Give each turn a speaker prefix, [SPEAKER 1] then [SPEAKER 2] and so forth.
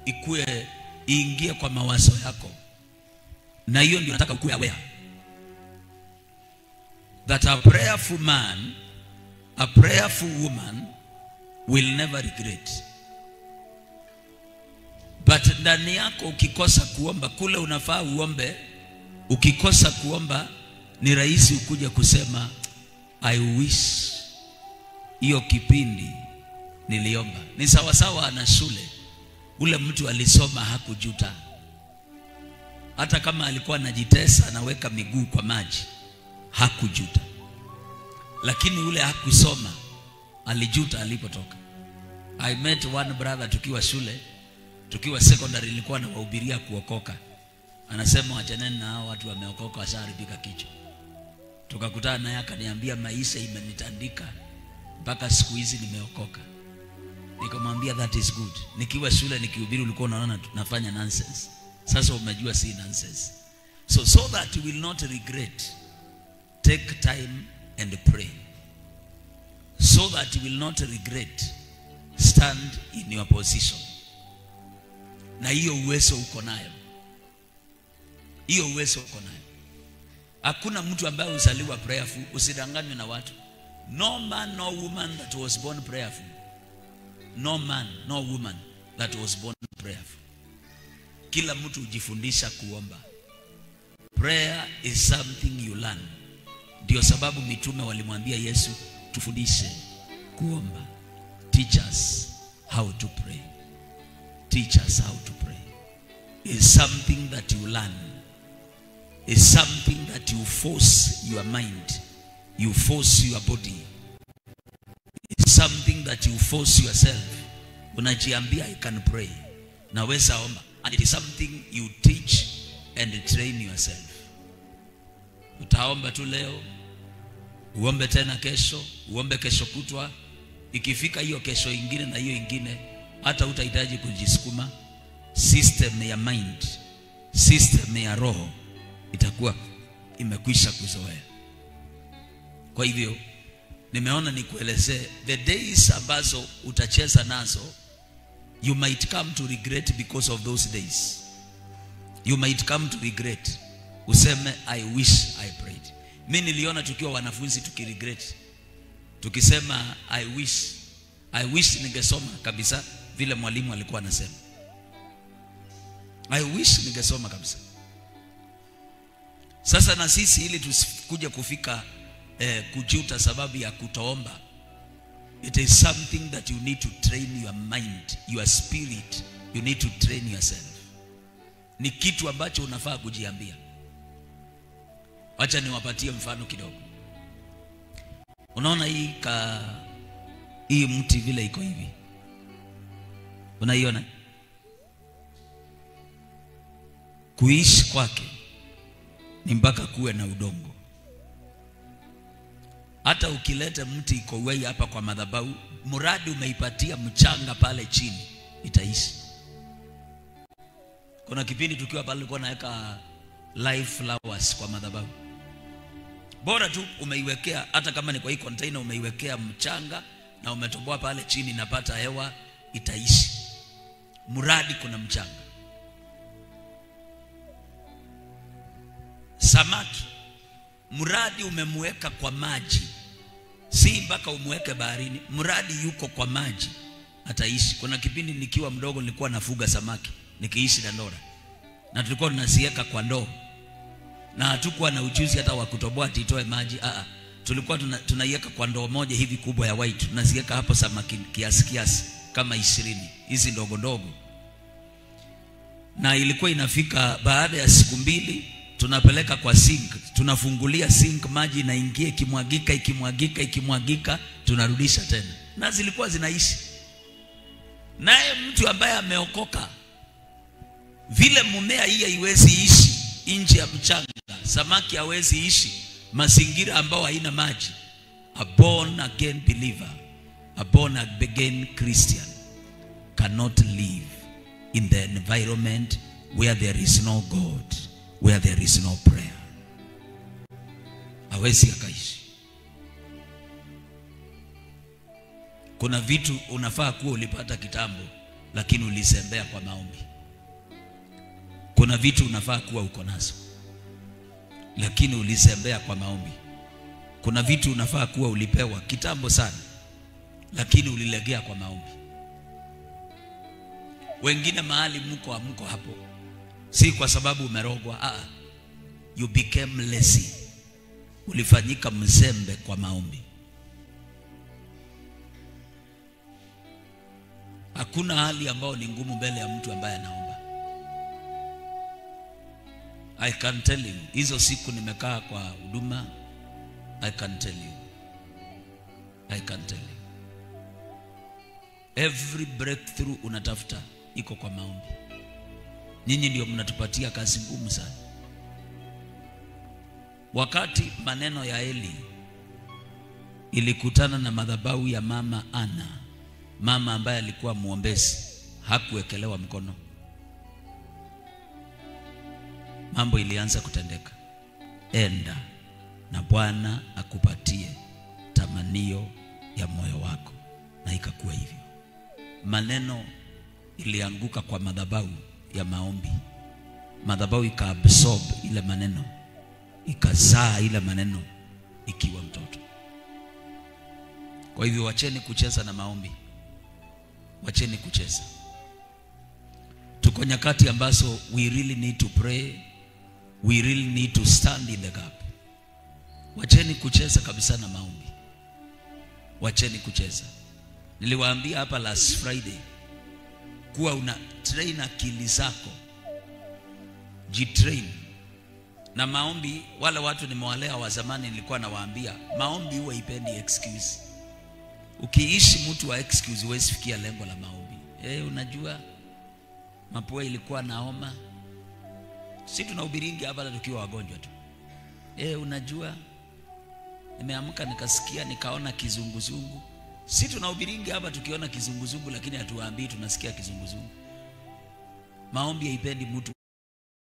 [SPEAKER 1] ikue iingie kwa mawazo yako. Na hiyo ndio nataka ukue aware. That a prayerful man, a prayerful woman will never regret. But ndani yako ukikosa kuomba, kule unafaa uombe, ukikosa kuomba ni rahisi ukuja kusema I wish hiyo kipindi niliomba. Ni sawa sawa na shule. Ule mtu alisoma hakujuta. Hata kama alikuwa anajitesa anaweka miguu kwa maji, hakujuta. Lakini ule hakusoma alijuta alipotoka. I met one brother tukiwa shule, tukiwa secondary, nilikuwa nawahubiria kuokoka. Anasema achaneni na hao watu wameokoka washaharibika kichwa. Tukakutana naye akaniambia maisha imenitandika mpaka siku hizi nimeokoka. Nikamwambia that is good. Nikiwa shule nikihubiri ulikuwa unaona nafanya nonsense. Sasa umejua si nonsense. So that you will not regret, take time and pray. So that you will not regret, stand in your position. Na hiyo uwezo uko nayo. Hiyo uwezo uko nayo. Hakuna mtu ambaye uzaliwa prayerful, usidanganywe na watu. No man, no woman that was born prayerful. No man, no woman that was born prayerful. Kila mtu hujifundisha kuomba. Prayer is something you learn. Ndio sababu mitume walimwambia Yesu, tufundishe kuomba. Teach us how to pray. Teach us how to pray. Is something that you learn. Is something that you force your mind. You force your body. It's something that you force yourself. Unajiambia I can pray. Naweza omba. And it is something you teach and train yourself. Utaomba tu leo, uombe tena kesho, uombe kesho kutwa. Ikifika hiyo kesho ingine na hiyo ingine, hata utahitaji kujisukuma. System ya mind, system ya roho itakuwa imekwisha kuzoea. Kwa hivyo nimeona nikuelezee the days ambazo utacheza nazo, you might come to regret because of those days. You might come to regret. Useme I wish I prayed. Mimi niliona tukiwa wanafunzi tukiregret. Tukisema I wish ningesoma kabisa vile mwalimu alikuwa anasema. I wish ningesoma kabisa. Sasa na sisi ili tusikuje kufika kujuta sababu ya kutoomba, it is something that you need to train your mind, your spirit. You need to train yourself. Ni kitu ambacho unafaa kujiambia. Wacha niwapatie mfano kidogo. Unaona hii mti vile iko hivi. Unaiona? Kuishi kwake ni mpaka kuwe na udongo. Hata ukileta mti iko wewe hapa kwa madhabahu, mradi umeipatia mchanga pale chini, itaishi. Kuna kipindi tukiwa pale nilikuwa naweka live flowers kwa madhabahu. Bora tu umeiwekea, hata kama ni kwa hii container umeiwekea mchanga na umetoboa pale chini, inapata hewa, itaishi. Mradi kuna mchanga. Samaki, mradi umemweka kwa maji, si mpaka umweke baharini, mradi yuko kwa maji ataishi. Kuna kipindi nikiwa mdogo nilikuwa nafuga samaki nikiishi Dandora, na tulikuwa tunaziweka kwa ndoo, na hatukuwa na ujuzi hata wa kutoboa itoe maji. Tulikuwa tunaiweka kwa ndoo moja hivi kubwa ya white, tunaziweka hapo samaki kiasi kiasi kama 20 hizi ndogo ndogo, na ilikuwa inafika baada ya siku 2 tunapeleka kwa sink, tunafungulia sink, maji inaingia, ikimwagika ikimwagika ikimwagika, tunarudisha tena, na zilikuwa zinaishi. Naye mtu ambaye ameokoka, vile mmea hii haiwezi ishi nje ya mchanga, samaki hawezi ishi mazingira ambao haina maji. A born again believer, a born again Christian cannot live in the environment where there is no God, where there is no prayer. Hawezi akaishi. Kuna vitu unafaa kuwa ulipata kitambo, lakini ulizembea kwa maombi. Kuna vitu unafaa kuwa uko nazo, lakini ulizembea kwa maombi. Kuna vitu unafaa kuwa ulipewa kitambo sana, lakini ulilegea kwa maombi. Wengine mahali mko hamko hapo, si kwa sababu umerogwa. You became lazy. Ulifanyika mzembe kwa maombi. Hakuna hali ambayo ni ngumu mbele ya mtu ambaye anaomba. I can tell you, hizo siku nimekaa kwa huduma, I can tell you. I can tell you. Every breakthrough unatafuta iko kwa maombi. Nyinyi ndio mnatupatia kazi ngumu sana. Wakati maneno ya Eli ilikutana na madhabahu ya mama Ana, mama ambaye alikuwa muombezi, hakuwekelewa mkono, mambo ilianza kutendeka. Enda na Bwana akupatie tamanio ya moyo wako, na ikakuwa hivyo. Maneno ilianguka kwa madhabahu ya maombi. Madhabahu ikaabsorb ile maneno, ikazaa ile maneno ikiwa mtoto. Kwa hivyo wacheni kucheza na maombi. Wacheni kucheza. Tuko nyakati ambazo we really need to pray. We really need to stand in the gap. Wacheni kucheza kabisa na maombi. Wacheni kucheza. Niliwaambia hapa last Friday kuwa una train akili zako. Jitrain. Na maombi, wale watu nimewalea wa zamani nilikuwa nawaambia, maombi huwa ipendi excuse. Ukiishi mtu wa excuse huwezi fikia lengo la maombi. Unajua mapua ilikuwa na homa. Si tunahubiringi hapa tukiwa wagonjwa tu. Unajua nimeamka nikasikia nikaona kizunguzungu. Si tunahubiringi hapa tukiona kizunguzungu, lakini hatuwaambii tunasikia kizunguzungu. Maombi haipendi mtu